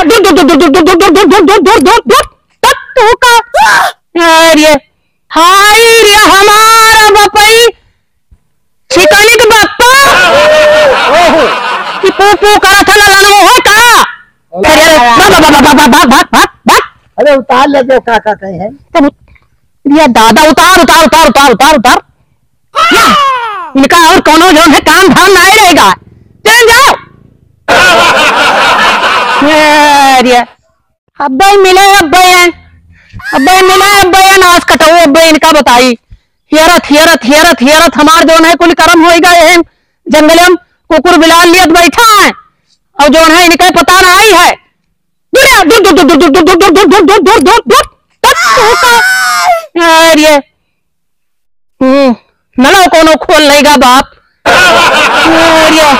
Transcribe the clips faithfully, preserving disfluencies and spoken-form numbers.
दूर, दूर, दूर, दूर। तब तू का? अरे, हाय रे हमार बपई, छिकनिक बप्पा। कि पू पू करत है ललनवा है का? अरे, अरे, भाग, भाग, भाग। अरे, उतार ले दो, का, का कहे हैं? तब या दादा, उतार, उतार, उतार। या, इनका और कौनो जौन है काम धाम नाहीं रहेगा। चल जाओ। अरे, अब्बे मिले, अब्बे हैं। अब्बे मिले, अब्बे हैं, नास कटाऊ, अब्बे इनका बताई। हियरत, हियरत, हियरत, हियरत, हमार जौन है, कुल करम होइगा, यही जंगले में कुकुर बिलार लियत बैठा है। और जौन है, इनका पता नाहीं है। दूर, दूर, दूर। तब तू का? अरे, हम्म, नलवा कौनो खोल लेगा बाप। अरे,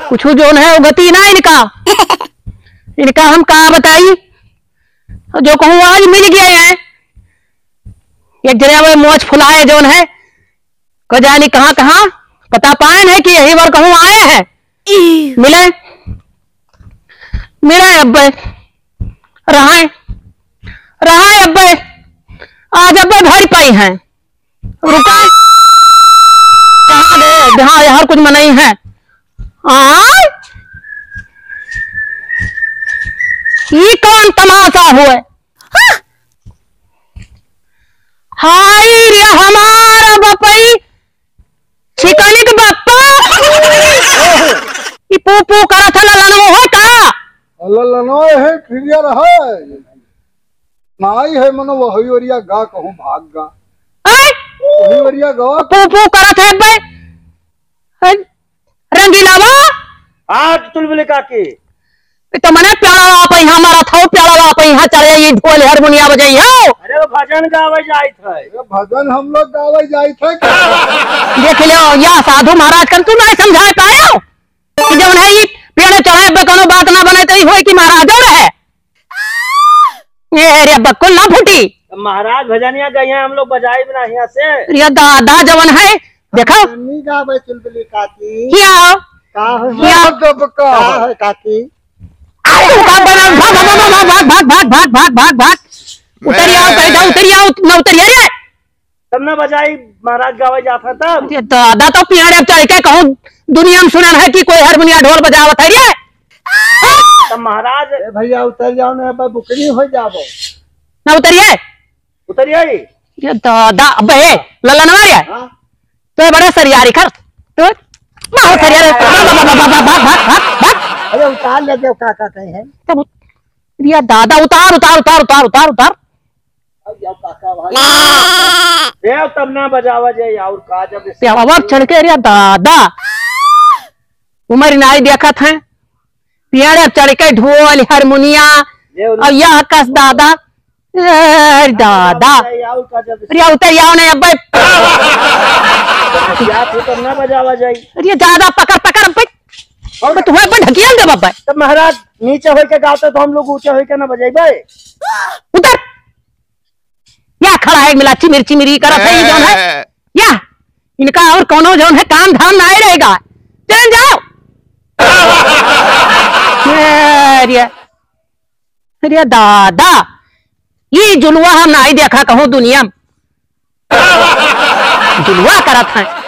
कुछ जौन है वो गति ना इनका। इनका हम का बताई, जो कहूँ आज मिल गए हैं। एक जने वो मोछ फुलाए जौन है, को जानी कहाँ कहाँ पता पाए हैं कि यही बार कहूँ आए हैं। मिले, मिले अब्बे, रहाए, रहाए अब्बे, आज अब्बे भर पाई हैं। रुका। कहाँ गए? हाँ, यहाँ कुछ मनई है। आय? ई कौन तमाशा हुए? हाय रे हमार बपई, छिकनिक बप्पा। ई पू पू करत है ललनवा है का? ललनवा है, फिर यार है। नाई है मनो वही ओरिया गा कहूँ भाग गा। हैं? वही ओरिया गा। पू पू करत है बे। हैं? रंगीला बा? हाँ, चुलबुली काकी। ये तो मने प्याला बा आप यहाँ मारत हो, प्याला बा आप यहाँ चले, ये ढोल हारमोनिया बजाई हो। अरे वो भजन गावे जाइत है। अरे भजन हम लोग गावे जाइत है क्या? देख लो, या साधु महाराज कन तू नाहीं समझाए पायो? कि जौन है ई पेड़ चढ़ाए पे कौनो बात ना बने तो ई होई कि महाराज जौन है। ए रे बक्कुल ना फूटी। तो महाराज भजनिया गई हैं, हम लोग बजाई भी ना यहाँ से। ये दादा जौन है, देखो। नहीं गावे चुलबुली काकी। क्या? का है? क्या? मतलब का का है? है काकी? अरे, भाग, भाग, भाग। उतरिया, उतरिया, उतरिया, उतरिया रे। तब ना बजाई, महाराज गावे जात है तब। अरे दादा, तो पियाड़े चढ़ के कहूँ दुनिया में सुनन है कि कोई हारमोनिया ढोल बजावत है रे। तब महाराज ए भैया उतर जाओ ना, अब बुकनी हो जाबो। ना उतरिए। उतरिए। ये दादा, अबे ललनवा रे। हाँ? तो बड़ा सरियारी कर। तो बहुत सरियारी। भाग, भाग, भाग। अरे उतार ले दो, का, का कहे हैं? तब ये दादा, उतार, उतार, उतार। अब जाओ काका भाई। देव तब ना बजावा जाए और का जब इस पे आवाज चढ़ के, अरे दादा, उमर नाई देखत हैं, पेड़ चढ़ के ढोल, हारमोनिया, ये उन- और यह कस दादा, ए दादा, और का जब इस- अरे उतर आओ ना अब्बे। या तो तब ना बजावा जाए। अरे दादा, पकड़, पकड़ अब्बे। और अब तू अब्बे ढकियल दे अब्बे। तब महाराज नीचे होके गाते तो हम लोग ऊंचे होके ना बजाइबे। उतर। या खड़ा है, मिला चिमिर चिमिरी करत है, ये जौन है। या, इनका और कौनो जौन है, काम धाम नाहीं रहेगा। चल जाओ। अरे, अरे दादा, ये जुलवा हम नाहीं देखा कहूँ दुनिया में। जुलवा करत हैं।